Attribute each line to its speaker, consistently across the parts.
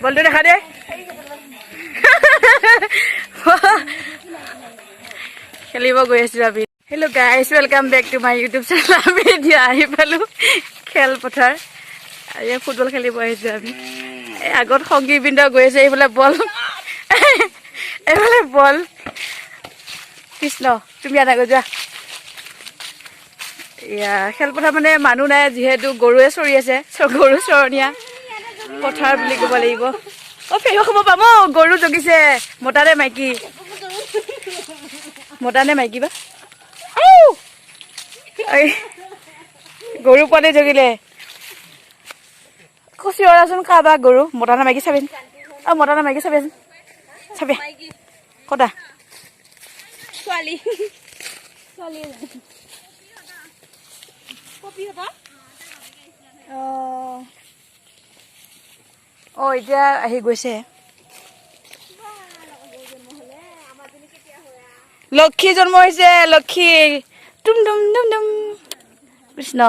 Speaker 1: বলটো দেখা দে। খেলিব গৈ আছো আমি। Hello guys, welcome back to my YouTube channel. আমি এতিয়া আহি পালোঁ খেলপথাৰ। ইয়াত ফুটবল খেলিব আহিছোঁ আমি। এই আগত সংগীবৃন্দ গৈ আছে। এইফালে বল, এইফালে বল। কৃষ্ণ, তুমি আনা গৈ যোৱা। এয়া খেলপথাৰ মানে মানুহ নাই, যিহেতু গৰুৱে চৰি আছে। গৰু চৰণীয়া পথাৰ বুলি ক'ব লাগিব। অ' ফেহু খাব পাম। অ' গৰু জগিছে। মতা নে মাইকী? মতা নে মাইকী বা? আউ! এই, গৰু পোৱালি জগিলে। চিঞৰাচোন, কাৰোবাৰ গৰু মতা নে মাইকী চাবিচোন। অ' মতা নে মাইকী চাবিচোন, চাবি কটা।
Speaker 2: ছোৱালী, ছোৱালী। পপীহঁতৰ।
Speaker 1: অঁ অঁ এতিয়া আহি গৈছে। লক্ষী জন্ম হৈছে, লক্ষী। টুম টুম টুম টুম। কৃষ্ণ,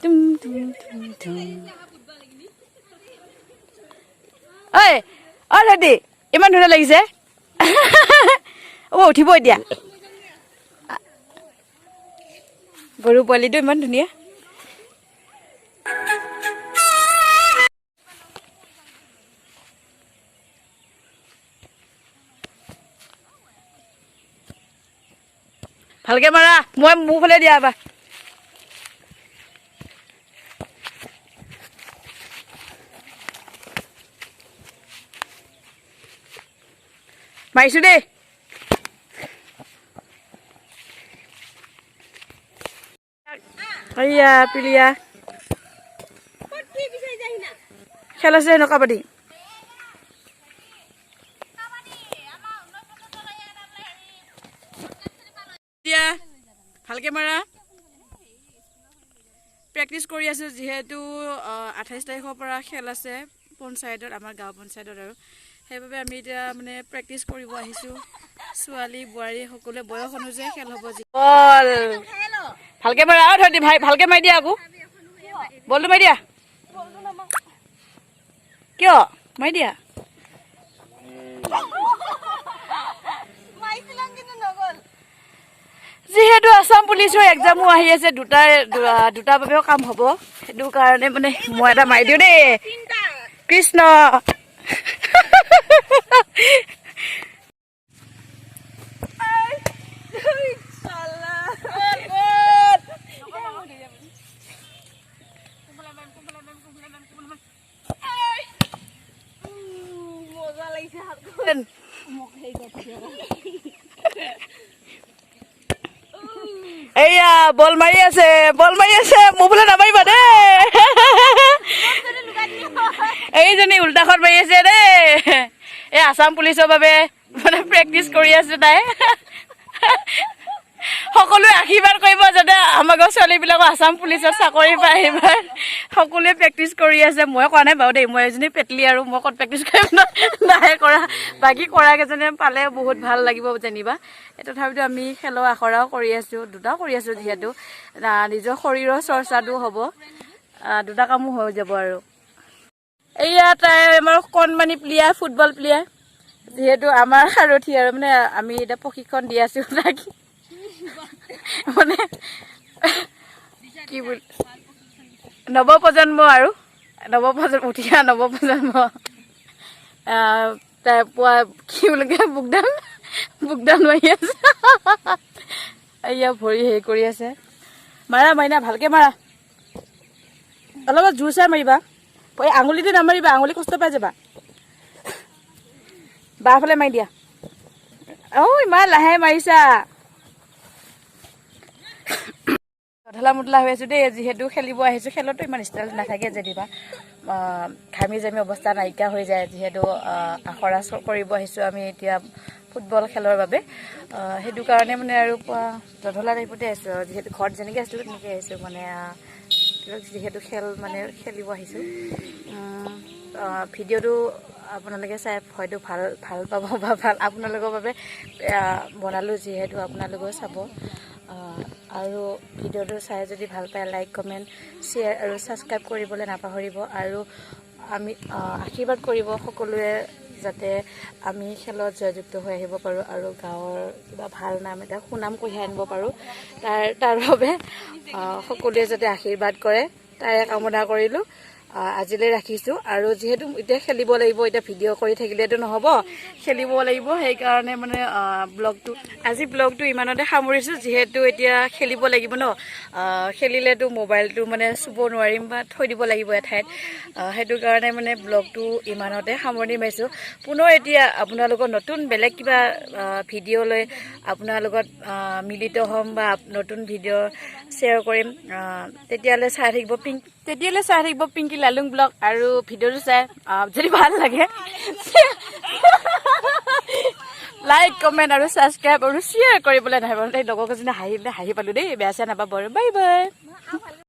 Speaker 1: টুম টুম টুম টুম। ঐ অ দাদী, ইমান ধুনীয়া লাগিছে। অ' উঠিব এতিয়া। গৰু পোৱালিটো ইমান ধুনীয়া। ভালকে মাৰা। মই মোৰ ফালে দিয়া এবাৰ। মাৰিছো দেই। এইয়া পিলিয়া। খেল আছে হেনো কাবাডী। দিয়া, ভালকে মাৰা। প্ৰেক্টিচ কৰি আছোঁ, যিহেতু 28 তাৰিখৰ পৰা খেল আছে পঞ্চায়তত, আমাৰ গাঁও পঞ্চায়তত আৰু সেইবাবে আমি এতিয়া মানে প্ৰেক্টিচ কৰিব আহিছোঁ। ছোৱালী বোৱাৰী সকলোৱে বয়স অনুযায়ী খেল হ'ব। বল ভালকে মাৰা। আৰু ধৰি ভাই, ভালকে মাৰি দিয়া আকৌ। বলটো মাৰি দিয়া। কিয় মাৰি দিয়া?
Speaker 2: মাৰিছিলাম, কিন্তু নগ'ল।
Speaker 1: যিহেতু আছাম পুলিচৰ এক্সামো আহি আছে, দুটাৰ দুটাৰ বাবেও কাম হ'ব। সেইটো কাৰণে মানে মই এটা মাৰি দিওঁ দেই।
Speaker 2: তিনিটা।
Speaker 1: কৃষ্ণ।
Speaker 2: মজা লাগিছে হাত।
Speaker 1: এইয়া বল মাৰি আছে, বল মাৰি আছে। মোৰ বোলে নামাৰিবা দেই। এইজনী উল্টাখন মাৰি আছে দেই। এই আছাম পুলিচৰ বাবে মানে প্ৰেক্টিচ কৰি আছো তাই। সকলোৱে আশীৰ্বাদ কৰিব যাতে আমাৰ গাঁৱৰ ছোৱালীবিলাকো আছাম পুলিচত চাকৰি পায়। এইবাৰ সকলোৱে প্ৰেক্টিচ কৰি আছে। মই কৰা নাই বাৰু দেই। মই এজনী পেটলি আৰু মই ক'ত প্ৰেক্টিচ কৰিম? নাই কৰা। বাকী কৰা কেইজনে পালে বহুত ভাল লাগিব যেনিবা। তথাপিতো আমি খেলৰ আখৰাও কৰি আছোঁ, দুটাও কৰি আছোঁ, যিহেতু নিজৰ শৰীৰৰ চৰ্চাটো হ'ব, দুটা কামো হৈ যাব। আৰু এইয়া তাই আমাৰ কণমানি প্লেয়াৰ, ফুটবল প্লেয়াৰ, যিহেতু আমাৰ সাৰথি আৰু মানে আমি এতিয়া প্ৰশিক্ষণ দি আছোঁ তাক। মানে কি বুলি, নৱপ্ৰজন্ম আৰু নৱপ্ৰজন্ম, উঠি অহা নৱপ্ৰজন্ম। তাই পোৱা কি বুলি কয়, বুকদান বুকদান মাৰি আছে। এইয়া ভৰি হেৰি কৰি আছে। মাৰা মাইনা, ভালকে মাৰা। অলপ জোৰ চাই মাৰিবা। এই আঙুলিটো নামাৰিবা, আঙুলি কষ্ট পাই যাবা। বাঁহফালে মাৰি দিয়া। অ' ইমান লাহে মাৰিছা। গধলা মুদলা হৈ আছো দেই, যিহেতু খেলিব আহিছোঁ। খেলতো ইমান ষ্টাইল নাথাকে যেনিবা, ঘামি জামি অৱস্থা নাইকিয়া হৈ যায়। যিহেতু আখৰা কৰিব আহিছোঁ আমি এতিয়া ফুটবল খেলৰ বাবে, সেইটো কাৰণে মানে আৰু জধলা টাইপতে আছোঁ আৰু যিহেতু ঘৰত যেনেকৈ আছিলোঁ তেনেকৈ আহিছোঁ। মানে যিহেতু খেল মানে খেলিব আহিছোঁ। ভিডিঅ'টো আপোনালোকে চাই হয়তো ভাল ভাল পাব বা ভাল আপোনালোকৰ বাবে বনালোঁ, যিহেতু আপোনালোকেও চাব। আৰু ভিডিঅ'টো চাই যদি ভাল পায়, লাইক, কমেণ্ট, শ্বেয়াৰ আৰু ছাবস্ক্ৰাইব কৰিবলৈ নাপাহৰিব। আৰু আমি আশীৰ্বাদ কৰিব সকলোৱে, যাতে আমি খেলত জয়যুক্ত হৈ আহিব পাৰোঁ আৰু গাঁৱৰ কিবা ভাল নাম এটা, সুনাম কঢ়িয়াই আনিব পাৰোঁ। তাৰ তাৰ বাবে সকলোৱে যাতে আশীৰ্বাদ কৰে, তাৰে কামনা কৰিলোঁ। আজিলৈ ৰাখিছোঁ। আৰু যিহেতু এতিয়া খেলিব লাগিব, এতিয়া ভিডিঅ' কৰি থাকিলেতো নহ'ব, খেলিব লাগিব। সেইকাৰণে মানে আজি ব্লগটো ইমানতে সামৰিছোঁ। যিহেতু এতিয়া খেলিব লাগিব ন, খেলিলেতো মোবাইলটো মানে চুব নোৱাৰিম বা থৈ দিব লাগিব এঠাইত। সেইটো কাৰণে মানে ব্লগটো ইমানতে সামৰণি মাৰিছোঁ। পুনৰ এতিয়া আপোনালোকৰ নতুন বেলেগ কিবা ভিডিঅ' লৈ আপোনাৰ লগত মিলিত হ'ম বা নতুন ভিডিঅ' শ্বেয়াৰ কৰিম। তেতিয়ালৈ চাই থাকিব পিংকি লালুং ব্লগ। আৰু ভিডিঅ'টো চাই যদি ভাল লাগে, লাইক, কমেণ্ট আৰু ছাবস্ক্ৰাইব আৰু শ্বেয়াৰ কৰিবলৈ নাহিব দেই। লগৰ কেইজনী হাঁহিলে, হাঁহি পালোঁ দেই। বেয়া চেয়া নাপাব আৰু। Bye bye.